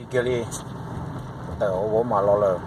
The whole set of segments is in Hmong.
Kiag li, tawm hauv vauv mas los lawm.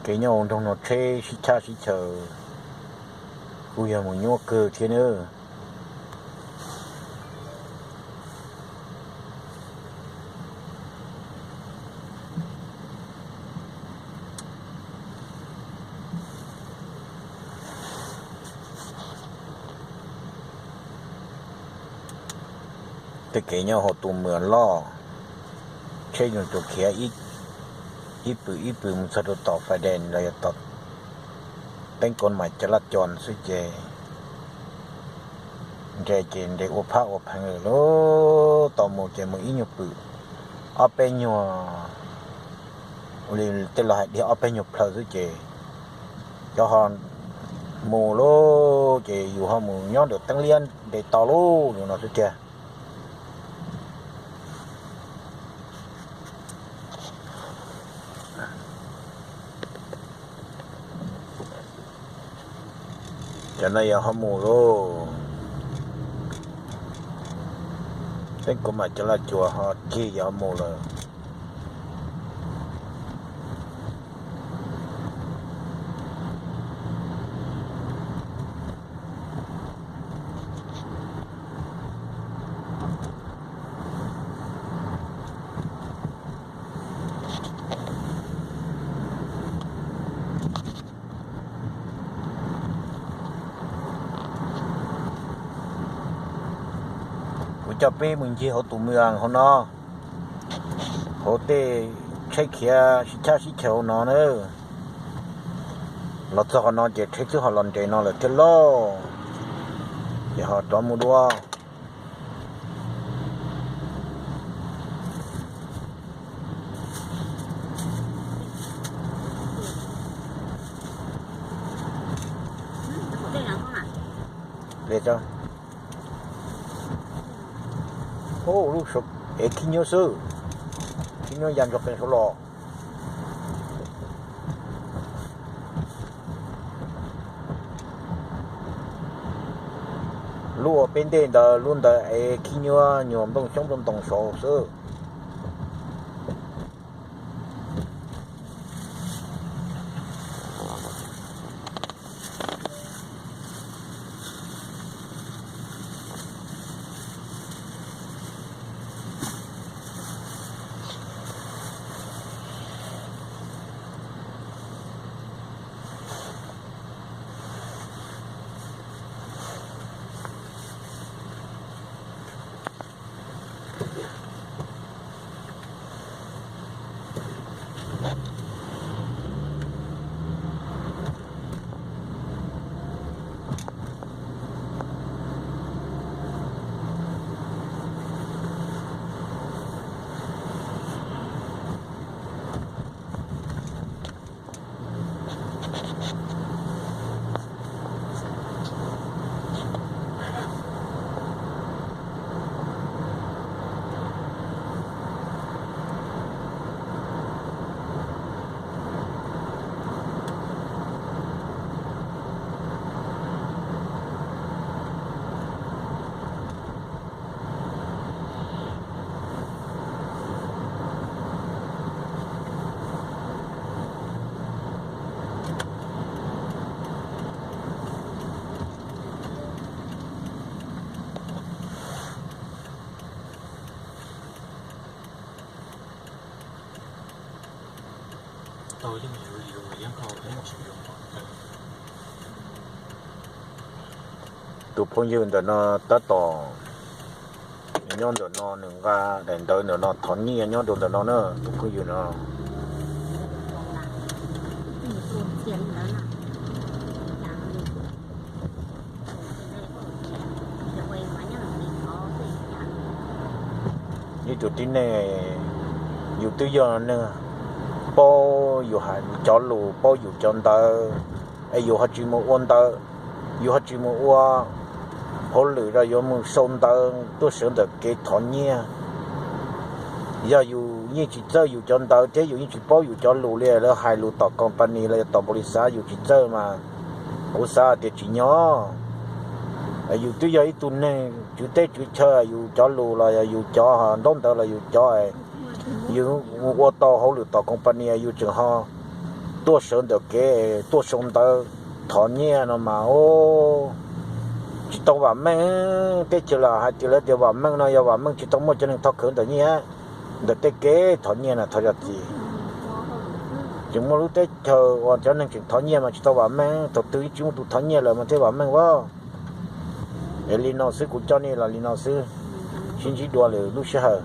Kev nyob hauv nroog no tsheb sib tshab sib chaws, kuj yog mus nyuaj kawg thiab nawb. Tej kev nyob hauv tus mwam loj, tsheb yeej tsuas khiav ib pwm ib pwm mus txog rau tom fais dees los yog tom teeb kov mas cov laj cos xwb ces nres ces nres ua phab ua pheev lawm lauj. Tau mus ces mus ib nyuag pwm, ob peb nyuag, ua li tej laus hais dhia ob peb nyuag plhaw xwb ces cov ho mus lauj, ces yus ho mus nyob ntawm teeb liab nres tau lauj, no xwb tiag. Cov no yog ho mus lauj. Teeb kuv mam cov laj cuas ho cig yog ho mus lawm. Kuv coj peb mus ncig hauv tus mws hauv no, hauv tej tsheb khiav sib tshab sib chaws hauv no na. Los txog qhov no ces tsheb twb ho los nres no lawm thiab lauj, ces ho rov mus dua. Lub ev khib nyuab xwb, khib nyuab ya ntsoov qees saud los. Lub ua peb ntej ntawd lub ntawd ev khib nyuab nyuag nplooj xyoob nplooj ntoo saud xwb. Tus phooj ywg ntawm no tab tom nyob ntawm no, nws nqa daim ntawv ntawm no thov nyiaj nyob rau ntawm no na, tus phooj ywg no. Ib tug tib neeg, yus twb yog neeg paub yus cov lus, paub yus cov ntawv, es yus ho tsis mus ua ntawv, yus ho tsis mus ua hauj lwm los yuav mus sau ntawv tuaj sawv ntawm kev thov nyiaj. Yog yus yeej tsis txawj yus cov ntawv thiab yus yeej tsis paub yus cov lus li, lawv hais lus tom company los yog tom npaum li xav yus tsis txawj mas kuv xav tias tsis nyob. Yus twb yog ib tug neeg tswv teb tswv chaw, yus cov lus los yog yus cov, ntaub ntawv los yus cov, yus ua tau hauj lwm tom company yus tseem ho tuaj sawv ntawm kev tuaj sau ntawv thov nyiaj no mas tsis tau vam meej. Teb chaws los hais tias lawv tias vam meej no yog vam meej tsis tau muaj cov neeg thov khawv ntawm nyiaj, ntawm tej kev thov nyiaj na thov zam txim. Tseem muaj lub teb chaws uas cov neeg tseem thov nyiaj mas tsis tau vam meej, thaum twg tsis muaj tus thov nyiaj lawm mas thiaj vam meej as. Es li no xwb, kuv coj nej los li no xwb, sib ntsib dua lwm lub sij hawm.